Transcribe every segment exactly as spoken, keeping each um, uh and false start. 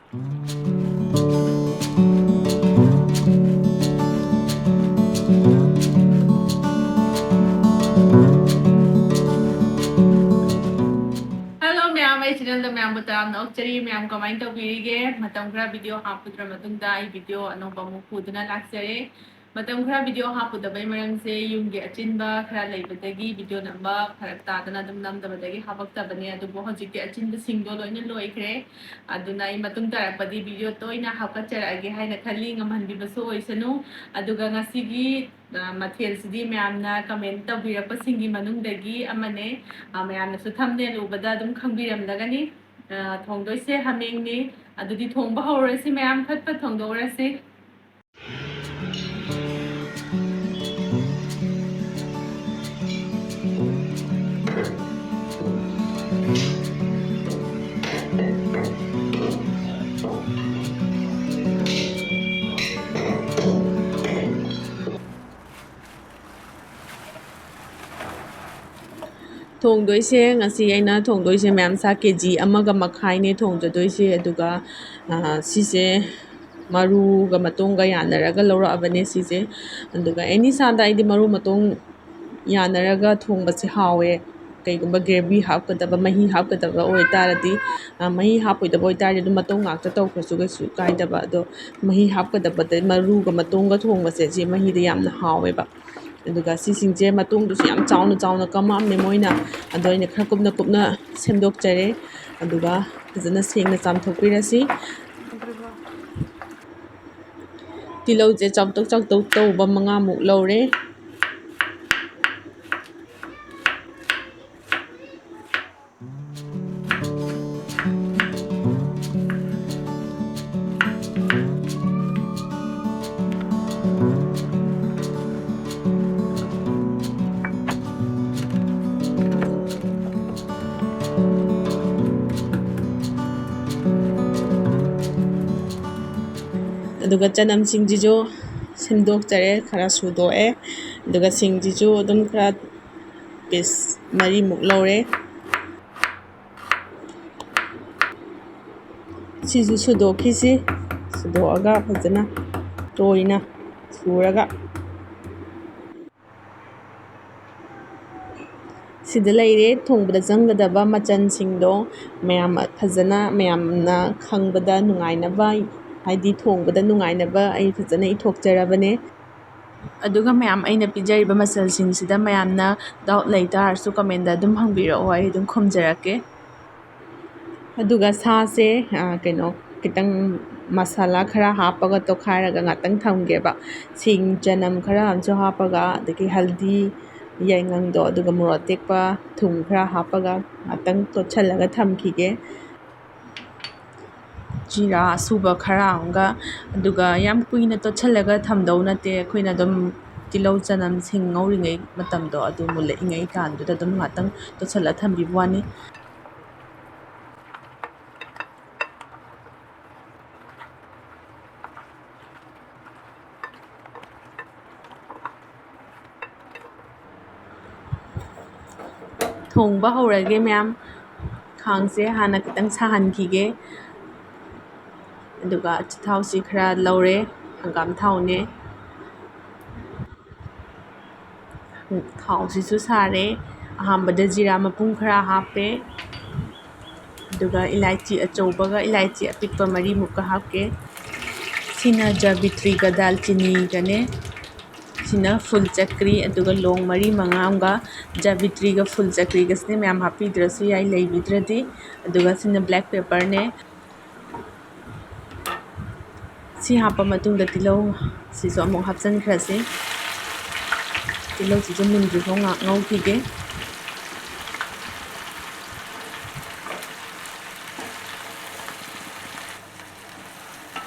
Hello ꯃꯌꯥꯝ, ꯑꯩ channelꯗ ꯃꯌꯥꯝꯕꯨ ꯇꯔꯥꯝꯅ ꯑꯣꯛꯆꯔꯤ꯫ ꯃꯌꯥꯝ ꯀꯃꯥꯏꯅ ꯇꯧꯕꯤꯔꯤꯒꯦ? ꯃꯇꯝ ꯈꯔ video ꯍꯥꯞꯄꯨꯗ꯭ꯔ ꯃꯇꯨꯡꯗ ꯑꯩ video ꯑꯅꯧꯕ ꯑꯃꯨꯛ ꯄꯨꯗꯨꯅ ꯂꯥꯛꯆꯔꯦ꯫ ꯃꯇꯝ ꯈꯔ video ꯍꯥꯞꯄꯨꯗꯕꯩ ꯃꯔꯝꯁꯦ ꯌꯨꯝꯒꯤ ꯑꯆꯤꯟꯕ ꯈꯔ ꯂꯩꯕꯗꯒꯤ video ꯅꯝꯕ ꯐꯔꯛ ꯇꯥꯗꯅ ꯑꯗꯨꯝ ꯅꯝꯗꯕꯗꯒꯤ ꯍꯥꯄꯛꯇꯕꯅꯦ꯫ ꯑꯗꯨꯕꯨ ꯍꯧꯖꯤꯛꯇꯤ ꯑꯆꯤꯟꯕꯁꯤꯡꯗꯣ ꯂꯣꯏꯅ ꯂꯣꯏꯈ꯭ꯔꯦ꯫ ꯑꯗꯨꯅ ꯑꯩ ꯃꯇꯨꯡ ꯇꯥꯔꯛꯄꯗꯤ video ꯇꯣꯏꯅ ꯍꯥꯞꯀꯠꯆꯔꯛꯑꯒꯦ ꯍꯥꯏꯅ ꯈꯜꯂꯤ꯫ ꯉꯝꯍꯟꯕꯤꯕꯁꯨ ꯑꯣꯏꯁꯅꯨ꯫ ꯑꯗꯨꯒ ꯉꯁꯤꯒꯤ, ꯑ, ꯃꯊꯦꯜꯁꯤꯗꯤ ꯃꯌꯥꯝꯅ comment ꯇꯧꯕꯤꯔꯛꯄꯁꯤꯡꯒꯤ ꯃꯅꯨꯡꯗꯒꯤ ꯑꯃꯅꯦ꯫ ꯑ, ꯃꯌꯥꯝꯅꯁꯨ thumbnail ꯎꯕꯗ ꯑꯗꯨꯝ ꯈꯪꯕꯤꯔꯝꯂꯒꯅꯤ꯫ ꯑ, ꯊꯣꯡꯗꯣꯏꯁꯦ ꯍꯥꯃꯦꯡꯅꯤ꯫ ꯑꯗꯨꯗꯤ ꯊꯣꯡꯕ ꯍꯧꯔꯁꯤ ꯃꯌꯥꯝ, ꯐꯠ ꯐꯠ ꯊꯣꯡꯗꯣꯛꯎꯔꯁꯤ꯫ ꯊꯣꯡꯗꯣꯏꯁꯦ, ꯉꯁꯤ ꯑꯩꯅ ꯊꯣꯡꯗꯣꯏꯁꯦ ꯃꯌꯥꯝ ꯁꯥ ꯀꯦ ꯖꯤ ꯑꯃꯒ ꯃꯈꯥꯏꯅꯦ ꯊꯣꯡꯖꯗꯣꯏꯁꯦ꯫ ꯑꯗꯨꯒ, ꯑ, ꯁꯤꯁꯦ ꯃꯔꯨꯒ ꯃꯇꯣꯡꯒ ꯌꯥꯅꯔꯒ ꯂꯧꯔꯛꯑꯕꯅꯦ ꯁꯤꯁꯦ꯫ ꯑꯗꯨꯒ any ꯁꯥꯗ ꯑꯩꯗꯤ ꯃꯔꯨ ꯃꯇꯣꯡ ꯌꯥꯅꯔꯒ ꯊꯣꯡꯕꯁꯦ ꯍꯥꯎꯋꯦ꯫ ꯀꯩꯒꯨꯝꯕ gravy ꯍꯥꯞꯀꯗꯕ, ꯃꯍꯤ ꯍꯥꯞꯀꯗꯕ ꯑꯣꯏꯇꯥꯔꯗꯤ, ꯑ, ꯃꯍꯤ ꯍꯥꯞꯄꯣꯏꯗꯕ ꯑꯣꯏꯇꯥꯔꯗꯤ ꯑꯗꯨꯝ ꯃꯇꯣꯡ ꯉꯥꯛꯇ ꯇꯧꯈ꯭ꯔꯁꯨ ꯀꯩꯁꯨ ꯀꯥꯏꯗꯕ꯫ ꯑꯗꯣ ꯃꯍꯤ ꯍꯥꯞꯀꯗꯕꯗ ꯃꯔꯨꯒ ꯃꯇꯣꯡꯒ ꯊꯣꯡꯕꯁꯦ ꯁꯤ ꯃꯍꯤꯗ ꯌꯥꯝꯅ ꯍꯥꯎꯋꯦꯕ꯫ ꯑꯗꯨꯒ ꯁꯤꯁꯤꯡꯁꯦ ꯃꯇꯣꯡꯗꯨꯁꯨ ꯌꯥꯝ ꯆꯥꯎꯅ ꯆꯥꯎꯅ ꯀꯝꯃꯛꯑꯝꯃꯦ ꯃꯣꯏꯅ꯫ ꯑꯗꯣ ꯑꯩꯅ ꯈꯔ ꯀꯨꯞꯅ ꯀꯨꯞꯅ ꯁꯦꯝꯗꯣꯛꯆꯔꯦ꯫ ꯑꯗꯨꯒ ꯐꯖꯅ ꯁꯦꯡꯅ ꯆꯥꯝꯊꯣꯛꯄꯤꯔꯁꯤ꯫ ꯇꯤꯜꯍꯧꯁꯦ ꯆꯥꯎꯇꯛ ꯆꯥꯎꯇꯛ ꯇꯧꯕ ꯃꯉꯥꯃꯨꯛ ꯂꯧꯔꯦ꯫ ꯑꯗꯨꯒ ꯆꯅꯝꯁꯤꯡꯁꯤꯁꯨ ꯁꯦꯝꯗꯣꯛꯆꯔꯦ, ꯈꯔ ꯁꯨꯗꯣꯛꯑꯦ꯫ ꯑꯗꯨꯒ ꯁꯤꯡꯁꯤꯁꯨ ꯑꯗꯨꯝ ꯈꯔ piece ꯃꯔꯤꯃꯨꯛ ꯂꯧꯔꯦ꯫ ꯁꯤꯁꯨ ꯁꯨꯗꯣꯛꯈꯤꯁꯤ꯫ ꯁꯨꯗꯣꯛꯑꯒ ꯐꯖꯅ ꯇꯣꯏꯅ ꯁꯨꯔꯒ꯫ ꯁꯤꯗ ꯂꯩꯔꯦ ꯊꯣꯡꯕꯗ ꯆꯪꯒꯗꯕ ꯃꯆꯜꯁꯤꯡꯗꯣ꯫ ꯃꯌꯥꯝ ꯐꯖꯅ, ꯃꯌꯥꯝꯅ ꯈꯪꯕꯗ ꯅꯨꯡꯉꯥꯏꯅꯕ, ꯍꯥꯏꯗꯤ ꯊꯣꯡꯕꯗ ꯅꯨꯡꯉꯥꯏꯅꯕ ꯑꯩ ꯐꯖꯅ ꯏꯊꯣꯛꯆꯔꯕꯅꯦ꯫ ꯑꯗꯨꯒ ꯃꯌꯥꯝ, ꯑꯩꯅ ꯄꯤꯖꯔꯤꯕ ꯃꯆꯜꯁꯤꯡꯁꯤꯗ ꯃꯌꯥꯝꯅ doubt ꯂꯩ ꯇꯥꯔꯁꯨ comment ꯑꯗꯨꯝ ꯍꯪꯕꯤꯔꯛꯑꯣ, ꯑꯩ ꯑꯗꯨꯝ ꯈꯨꯝꯖꯔꯛꯀꯦ꯫ ꯑꯗꯨꯒ ꯁꯥꯁꯦ, ꯑ, ꯀꯩꯅꯣ, ꯈꯤꯇꯪ ꯃꯁꯥꯂꯥ ꯈꯔ ꯍꯥꯞꯄꯒ ꯇꯣꯠꯈꯥꯏꯔꯒ ꯉꯥꯛꯇꯪ ꯊꯝꯒꯦꯕ꯫ ꯁꯤꯡ, ꯆꯅꯝ ꯈꯔ ꯑꯃꯁꯨ ꯍꯥꯞꯄꯒ, ꯑꯗꯒꯤ ꯍꯜꯗꯤ, ꯌꯥꯏꯉꯪꯗꯣ, ꯑꯗꯨꯒ ꯃꯣꯔꯣꯛ ꯑꯇꯦꯛꯄ, ꯊꯨꯝ ꯈꯔ ꯍꯥꯞꯄꯒ ꯉꯥꯛꯇꯪ ꯇꯣꯠꯁꯜꯂꯒ ꯊꯝꯈꯤꯒꯦ꯫ ꯖꯤꯔꯥ ꯑꯁꯨꯕ ꯈꯔ ꯑꯃꯒ, ꯑꯗꯨꯒ ꯌꯥꯝ ꯀꯨꯏꯅ ꯇꯣꯠꯁꯜꯂꯒ ꯊꯝꯗꯧ ꯅꯠꯇꯦ꯫ ꯑꯩꯈꯣꯏꯅ ꯑꯗꯨꯝ ꯇꯤꯜꯍꯧ, ꯆꯅꯝ, ꯁꯤꯡ ꯉꯧꯔꯤꯉꯩ ꯃꯇꯝꯗꯣ, ꯑꯗꯨ ꯃꯨꯜꯂꯛꯏꯉꯩ ꯀꯥꯟꯗꯨꯗ ꯑꯗꯨꯝ ꯉꯥꯛꯇꯪ ꯇꯣꯠꯁꯜꯂ ꯊꯝꯕꯤꯕ ꯋꯥꯅꯤ꯫ ꯊꯣꯡꯕ ꯍꯧꯔꯒꯦ ꯃꯌꯥꯝ꯫ ꯈꯥꯡꯁꯦ ꯍꯥꯟꯅ ꯈꯤꯇꯪ ꯁꯥꯍꯟꯈꯤꯒꯦ꯫ ꯑꯗꯨꯒ ꯑꯆꯥꯊꯥꯎꯁꯤ ꯈꯔ ꯂꯧꯔꯦ, ꯍꯪꯒꯥꯝ ꯊꯥꯎꯅꯦ꯫ ꯊꯥꯎꯁꯤꯁꯨ ꯁꯥꯔꯦ꯫ ꯑꯍꯥꯟꯕꯗ ꯖꯤꯔꯥ ꯃꯄꯨꯝ ꯈꯔ ꯍꯥꯞꯄꯦ꯫ ꯑꯗꯨꯒ ꯏꯂꯥꯏꯆꯤ ꯑꯆꯧꯕꯒ ꯏꯂꯥꯏꯆꯤ ꯑꯄꯤꯛꯄ ꯃꯔꯤꯃꯨꯛꯀ ꯍꯥꯞꯀꯦ꯫ ꯁꯤꯅ ꯖꯥꯕꯤꯇ꯭ꯔꯤꯒ ꯗꯥꯜꯆꯤꯅꯤꯒꯅꯦ꯫ ꯁꯤꯅ ꯐꯨꯜ ꯆꯀ꯭ꯔꯤ, ꯑꯗꯨꯒ ꯂꯣꯡ ꯃꯔꯤ ꯃꯉꯥ ꯑꯃꯒ ꯖꯥꯕꯤꯇ꯭ꯔꯤꯒ ꯐꯨꯜ ꯆꯀ꯭ꯔꯤꯒꯁꯤꯅꯦ ꯃꯌꯥꯝ ꯍꯥꯞꯄꯤꯗ꯭ꯔꯁꯨ ꯌꯥꯏ, ꯂꯩꯕꯤꯗ꯭ꯔꯗꯤ꯫ ꯑꯗꯨꯒ ꯁꯤꯅ black pepperꯅꯦ꯫ ꯁꯤ ꯍꯥꯞꯄ ꯃꯇꯨꯡꯗ ꯇꯤꯜꯍꯧ ꯁꯤꯁꯨ ꯑꯃꯨꯛ ꯍꯥꯞꯆꯤꯟꯈ꯭ꯔꯁꯤ꯫ ꯇꯤꯜꯍꯧꯁꯤꯁꯨ ꯃꯨꯟꯗ꯭ꯔꯤꯐꯥꯎ ꯉꯥꯏꯍꯥꯛ ꯉꯧꯈꯤꯒꯦ꯫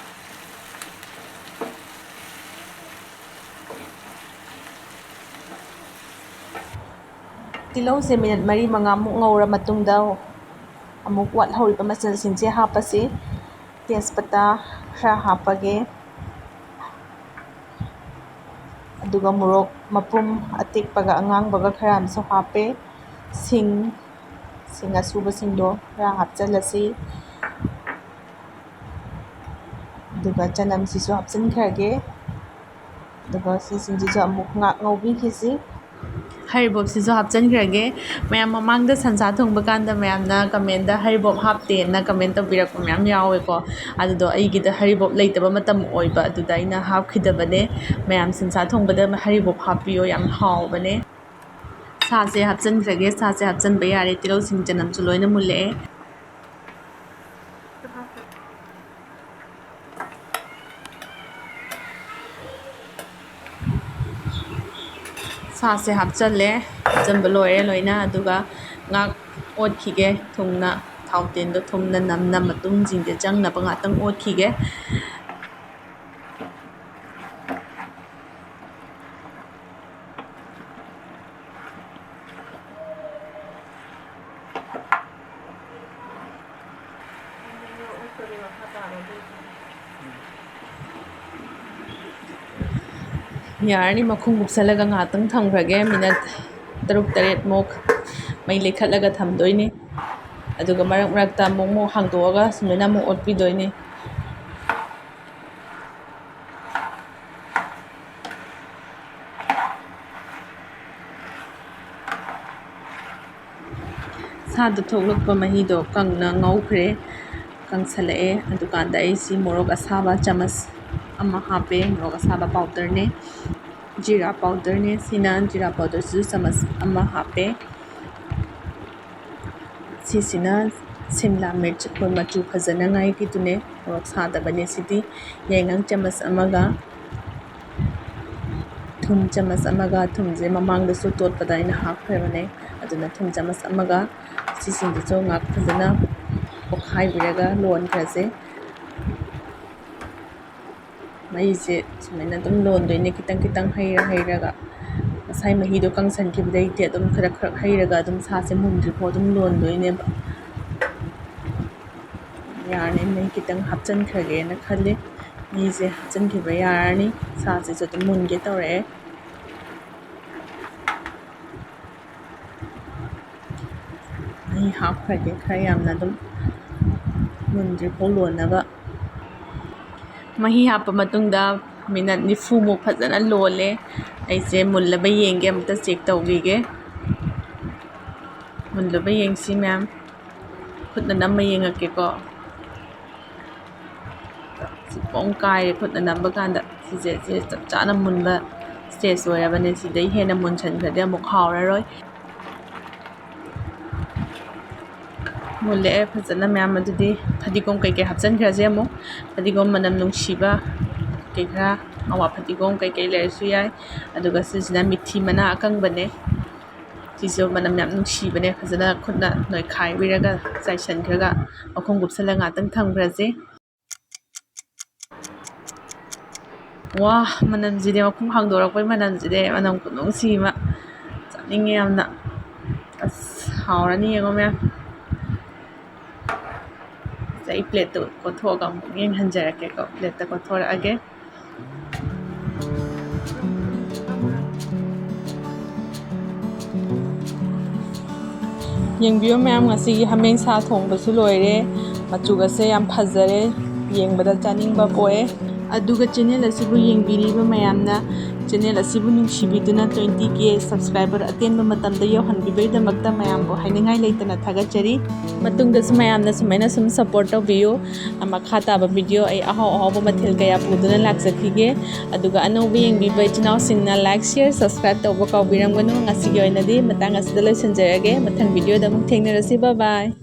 ꯇꯤꯜꯍꯧꯁꯦ ꯃꯤꯅꯠ ꯃꯔꯤ ꯃꯉꯥꯃꯨꯛ ꯉꯧꯔ ꯃꯇꯨꯡꯗ ꯑꯃꯨꯛ ꯋꯥꯠꯍꯧꯔꯤꯕ ꯃꯆꯜꯁꯤꯡꯁꯦ ꯍꯥꯞꯄꯁꯤ꯫ ꯇꯦꯖꯄꯇꯥ ꯈꯔ ꯍꯥꯞꯄꯒꯦ꯫ ꯑꯗꯨꯒ ꯃꯣꯔꯣꯛ ꯃꯄꯨꯝ ꯑꯇꯦꯛꯄꯒ ꯑꯉꯥꯡꯕꯒ ꯈꯔ ꯑꯃꯁꯨ ꯍꯥꯞꯄꯦ꯫ ꯁꯤꯡ, ꯁꯤꯡ ꯑꯁꯨꯕꯁꯤꯡꯗꯣ ꯈꯔ ꯍꯥꯞꯆꯤꯜꯂꯁꯤ꯫ ꯑꯗꯨꯒ ꯆꯅꯝꯁꯤꯁꯨ ꯍꯥꯞꯆꯤꯟꯈ꯭ꯔꯒꯦ꯫ ꯑꯗꯨꯒ ꯁꯤꯁꯤꯡꯁꯤꯁꯨ ꯑꯃꯨꯛ ꯉꯥꯛ ꯉꯧꯕꯤꯈꯤꯁꯤ꯫ ꯍꯔꯤꯕꯣꯞꯁꯤꯁꯨ ꯍꯥꯞꯆꯤꯟꯈ꯭ꯔꯒꯦ꯫ ꯃꯌꯥꯝ ꯃꯃꯥꯡꯗ ꯁꯟꯁꯥ ꯊꯣꯡꯕ ꯀꯥꯟꯗ ꯃꯌꯥꯝꯅ ꯀꯃꯦꯟꯗ "ꯍꯔꯤꯕꯣꯞ ꯍꯥꯞꯇꯦꯅ" ꯀꯃꯦꯟ ꯇꯧꯕꯤꯔꯛꯄ ꯃꯌꯥꯝ ꯌꯥꯎꯋꯦꯀꯣ꯫ ꯑꯗꯨꯗꯣ ꯑꯩꯒꯤꯗ ꯍꯔꯤꯕꯣꯞ ꯂꯩꯇꯕ ꯃꯇꯝ ꯑꯣꯏꯕ, ꯑꯗꯨꯗ ꯑꯩꯅ ꯍꯥꯞꯈꯤꯗꯕꯅꯦ꯫ ꯃꯌꯥꯝ ꯁꯟꯁꯥ ꯊꯣꯡꯕꯗ ꯍꯔꯤꯕꯣꯞ ꯍꯥꯞꯄꯤꯌꯣ, ꯌꯥꯝ ꯍꯥꯎꯕꯅꯦ꯫ ꯁꯥꯁꯦ ꯍꯥꯞꯆꯤꯟꯈ꯭ꯔꯒꯦ꯫ ꯁꯥꯁꯦ ꯍꯥꯞꯆꯤꯟꯕ ꯌꯥꯔꯦ꯫ ꯇꯤꯜꯍꯧ, ꯁꯤꯡ, ꯆꯅꯝꯁꯨ ꯂꯣꯏꯅ ꯃꯨꯜꯂꯛꯑꯦ꯫ ꯁꯥꯁꯦ ꯍꯥꯞꯆꯜꯂꯦ꯫ ꯍꯥꯞꯆꯟꯕ ꯂꯣꯏꯔꯦ ꯂꯣꯏꯅ꯫ ꯑꯗꯨꯒ ꯉꯥꯛ ꯑꯣꯠꯈꯤꯒꯦ꯫ ꯊꯨꯝꯅ, ꯊꯥꯎ ꯇꯦꯟꯗꯣ ꯊꯨꯝꯅ ꯅꯝꯅ ꯃꯇꯨꯝꯁꯤꯡꯁꯦ ꯆꯪꯅꯕ ꯉꯥꯛꯇꯪ ꯑꯣꯠꯈꯤꯒꯦ꯫ ꯌꯥꯔꯅꯤ, ꯃꯈꯨꯝ ꯀꯨꯞꯁꯜꯂꯒ ꯉꯥꯏꯍꯥꯛꯇꯪ ꯊꯝꯈ꯭ꯔꯒꯦ꯫ ꯃꯤꯅꯠ ꯇꯔꯨꯛ ꯇꯔꯦꯠꯃꯨꯛ ꯃꯩ ꯂꯩꯈꯠꯂꯒ ꯊꯝꯗꯣꯏꯅꯤ꯫ ꯑꯗꯨꯒ ꯃꯔꯛ ꯃꯔꯛꯇ ꯑꯃꯨꯛ ꯑꯃꯨꯛ ꯍꯥꯡꯗꯣꯛꯑꯒ ꯁꯨꯃꯥꯏꯅ ꯑꯃꯨꯛ ꯑꯣꯠꯄꯤꯗꯣꯏꯅꯤ꯫ ꯁꯥꯗ ꯊꯣꯛꯂꯛꯄ ꯃꯍꯤꯗꯣ ꯀꯪꯅ ꯉꯧꯈ꯭ꯔꯦ, ꯀꯪꯁꯜꯂꯛꯑꯦ꯫ ꯑꯗꯨꯀꯥꯟꯗ ꯑꯩ ꯁꯤ ꯃꯣꯔꯣꯛ ꯑꯁꯥꯕ ꯆꯥꯃꯁ ꯑꯃ ꯍꯥꯞꯄꯦ꯫ ꯃꯣꯔꯣꯛ ꯑꯁꯥꯕ ꯄꯥꯎꯗꯔꯅꯦ, ꯖꯤꯔꯥ ꯄꯥꯎꯗꯔꯅꯦ꯫ ꯁꯤꯅ ꯖꯤꯔꯥ ꯄꯥꯎꯗꯔꯁꯤꯁꯨ ꯆꯥꯃꯁ ꯑꯃ ꯍꯥꯞꯄꯦ꯫ ꯁꯤꯁꯤꯅ ꯁꯤꯝꯂꯥ ꯃꯤꯔꯆ ꯑꯩꯈꯣꯏ ꯃꯆꯨ ꯐꯖꯅꯉꯥꯏꯒꯤꯗꯨꯅꯦ, ꯃꯣꯔꯣꯛ ꯁꯥꯗꯕꯅꯦ ꯁꯤꯗꯤ꯫ ꯌꯥꯏꯉꯪ ꯆꯥꯃꯁ ꯑꯃꯒ, ꯊꯨꯝ ꯆꯥꯃꯁ ꯑꯃꯒ, ꯊꯨꯝꯁꯦ ꯃꯃꯥꯡꯗꯁꯨ ꯇꯣꯠꯄꯗ ꯑꯩꯅ ꯍꯥꯞꯈ꯭ꯔꯕꯅꯦ, ꯑꯗꯨꯅ ꯊꯨꯝ ꯆꯥꯃꯁ ꯑꯃꯒ꯫ ꯁꯤꯁꯤꯡꯁꯤꯁꯨ ꯉꯥꯛ ꯐꯖꯅ ꯑꯣꯠꯈꯥꯏꯕꯤꯔꯒ ꯂꯣꯟꯈ꯭ꯔꯁꯦ꯫ ꯃꯩꯁꯦ ꯁꯨꯃꯥꯏꯅ ꯑꯗꯨꯝ ꯂꯣꯟꯗꯣꯏꯅꯦ, ꯈꯤꯇꯪ ꯈꯤꯇꯪ ꯍꯩꯔ ꯍꯩꯔꯒ꯫ ꯉꯁꯥꯏ ꯃꯍꯤꯗꯣ ꯀꯪꯁꯟꯈꯤꯕꯗꯩꯗꯤ ꯑꯗꯨꯝ ꯈꯔ ꯈꯔ ꯍꯩꯔꯒ ꯑꯗꯨꯝ ꯁꯥꯁꯦ ꯃꯨꯟꯗ꯭ꯔꯤꯐꯥꯎ ꯑꯗꯨꯝ ꯂꯣꯟꯗꯣꯏꯅꯦꯕ꯫ ꯌꯥꯔꯅꯤ, ꯃꯍꯤ ꯈꯤꯇꯪ ꯍꯥꯞꯆꯤꯟꯈ꯭ꯔꯒꯦꯅ ꯈꯜꯂꯤ꯫ ꯃꯍꯤꯁꯦ ꯍꯥꯞꯆꯤꯟꯈꯤꯕ ꯌꯥꯔꯅꯤ꯫ ꯁꯥꯁꯤꯁꯨ ꯑꯗꯨꯝ ꯃꯨꯟꯒꯦ ꯇꯧꯔꯛꯑꯦ꯫ ꯃꯍꯤ ꯍꯥꯞꯈ꯭ꯔꯒꯦ ꯈꯔ ꯌꯥꯝꯅ ꯑꯗꯨꯝ ꯃꯨꯟꯗ꯭ꯔꯤꯐꯥꯎ ꯂꯣꯟꯅꯕ꯫ ꯃꯍꯤ ꯍꯥꯞꯄ ꯃꯇꯨꯡꯗ ꯃꯤꯅꯠ ꯅꯤꯐꯨꯃꯨꯛ ꯐꯖꯅ ꯂꯣꯜꯂꯦ꯫ ꯑꯩꯁꯦ ꯃꯨꯜꯂꯕ ꯌꯦꯡꯒꯦ, ꯑꯃꯨꯛꯇ ꯆꯦꯛ ꯇꯧꯈꯤꯒꯦ꯫ ꯃꯨꯜꯂꯕ ꯌꯦꯡꯁꯤ ꯃꯌꯥꯝ꯫ ꯈꯨꯠꯅ ꯅꯝꯃ ꯌꯦꯡꯉꯛꯀꯦꯀꯣ꯫ ꯁꯤ ꯄꯣꯡ ꯀꯥꯏꯔꯦ ꯈꯨꯠꯅ ꯅꯝꯕ ꯀꯥꯟꯗ꯫ ꯁꯤꯁꯦ, ꯁꯤ ꯆꯞ ꯆꯥꯅ ꯃꯨꯟꯕ stage ꯑꯣꯏꯔꯕꯅꯦ꯫ ꯁꯤꯗꯩ ꯍꯦꯟꯅ ꯃꯨꯟꯁꯟꯈ꯭ꯔꯗꯤ ꯑꯃꯨꯛ ꯍꯥꯎꯔꯔꯣꯏ꯫ ꯃꯨꯜꯂꯛꯑꯦ ꯐꯖꯅ ꯃꯌꯥꯝ꯫ ꯑꯗꯨꯗꯤ ꯐꯗꯤꯒꯣꯝ ꯀꯩꯀꯩ ꯍꯥꯞꯆꯤꯟꯈ꯭ꯔꯁꯦ ꯑꯃꯨꯛ꯫ ꯐꯗꯤꯒꯣꯝ ꯃꯅꯝ ꯅꯨꯡꯁꯤꯕ ꯀꯩ ꯈꯔ, ꯑꯋꯥ ꯐꯗꯤꯒꯣꯝ ꯀꯩꯀꯩ ꯂꯩꯔꯁꯨ ꯌꯥꯏ꯫ ꯑꯗꯨꯒ ꯁꯤꯁꯤꯅ ꯃꯤꯊꯤ ꯃꯅꯥ ꯑꯀꯪꯕꯅꯦ꯫ ꯁꯤꯁꯨ ꯃꯅꯝ ꯌꯥꯝ ꯅꯨꯡꯁꯤꯕꯅꯦ꯫ ꯐꯖꯅ ꯈꯨꯠꯅ ꯅꯣꯏꯈꯥꯏꯕꯤꯔꯒ ꯆꯥꯏꯁꯤꯟꯈ꯭ꯔꯒ ꯃꯈꯨꯝ ꯀꯨꯞꯁꯜꯂꯒ ꯉꯥꯛꯇꯪ ꯊꯝꯈ꯭ꯔꯁꯦ꯫ ꯋꯥ, ꯃꯅꯝꯁꯤꯗꯤ, ꯃꯈꯨꯝ ꯍꯥꯡꯗꯣꯔꯛꯄꯩ ꯃꯅꯝꯁꯤꯗꯤ, ꯃꯅꯝ ꯈꯨꯅꯨꯡꯁꯤ ꯑꯃ꯫ ꯆꯥꯅꯤꯡꯉꯦ ꯌꯥꯝꯅ꯫ ꯑꯁ, ꯍꯥꯎꯔꯅꯤ ꯌꯦꯡꯉꯣ ꯃꯌꯥꯝ꯫ ꯑꯩ plateꯇ ꯀꯣꯠꯊꯣꯛꯑꯒ ꯑꯃꯨꯛ ꯌꯦꯡꯍꯟꯖꯔꯛꯀꯦꯀꯣ꯫ Plateꯇ ꯀꯣꯠꯊꯣꯔꯛꯑꯒꯦ꯫ ꯌꯦꯡꯕꯤꯌꯨ ꯃꯌꯥꯝ, ꯉꯁꯤꯒꯤ ꯍꯥꯃꯦꯡ ꯁꯥ ꯊꯣꯡꯕꯁꯨ ꯂꯣꯏꯔꯦ꯫ ꯃꯆꯨꯒꯁꯦ ꯌꯥꯝ ꯐꯖꯔꯦ, ꯌꯦꯡꯕꯗ ꯆꯥꯅꯤꯡꯕ ꯄꯣꯛꯑꯦ꯫ ꯑꯗꯨꯒ channel ꯑꯁꯤꯕꯨ ꯌꯦꯡꯕꯤꯔꯤꯕ ꯃꯌꯥꯝꯅ channel ꯑꯁꯤꯕꯨ ꯅꯨꯡꯁꯤꯕꯤꯗꯨꯅ twenty K subscriber ꯑꯇꯦꯟꯕ ꯃꯇꯝꯗ ꯌꯧꯍꯟꯕꯤꯕꯒꯤꯗꯃꯛꯇ ꯃꯌꯥꯝꯕꯨ ꯍꯥꯏꯅꯤꯡꯉꯥꯏ ꯂꯩꯇꯅ ꯊꯥꯒꯠꯆꯔꯤ꯫ ꯃꯇꯨꯡꯗꯁꯨ ꯃꯌꯥꯝꯅ ꯁꯨꯃꯥꯏꯅ ꯁꯨꯝ support ꯇꯧꯕꯤꯌꯨ꯫ ꯃꯈꯥ ꯇꯥꯕ video ꯑꯩ ꯑꯍꯥꯎ ꯑꯍꯥꯎꯕ ꯃꯊꯦꯜ ꯀꯌꯥ ꯄꯨꯗꯨꯅ ꯂꯥꯛꯆꯈꯤꯒꯦ꯫ ꯑꯗꯨꯒ ꯑꯅꯧꯕ ꯌꯦꯡꯕꯤꯕ ꯏꯆꯤꯟ ꯏꯅꯥꯎꯁꯤꯡꯅ like, share, subscribe ꯇꯧꯕ ꯀꯥꯎꯕꯤꯔꯝꯒꯅꯨ꯫ ꯉꯁꯤꯒꯤ ꯑꯣꯏꯅꯗꯤ ꯃꯇꯥꯡ ꯑꯁꯤꯗ ꯂꯣꯏꯁꯤꯟꯖꯔꯒꯦ꯫ ꯃꯊꯪ videoꯗ ꯑꯃꯨꯛ ꯊꯦꯡꯅꯔꯁꯤ꯫ Bye bye꯫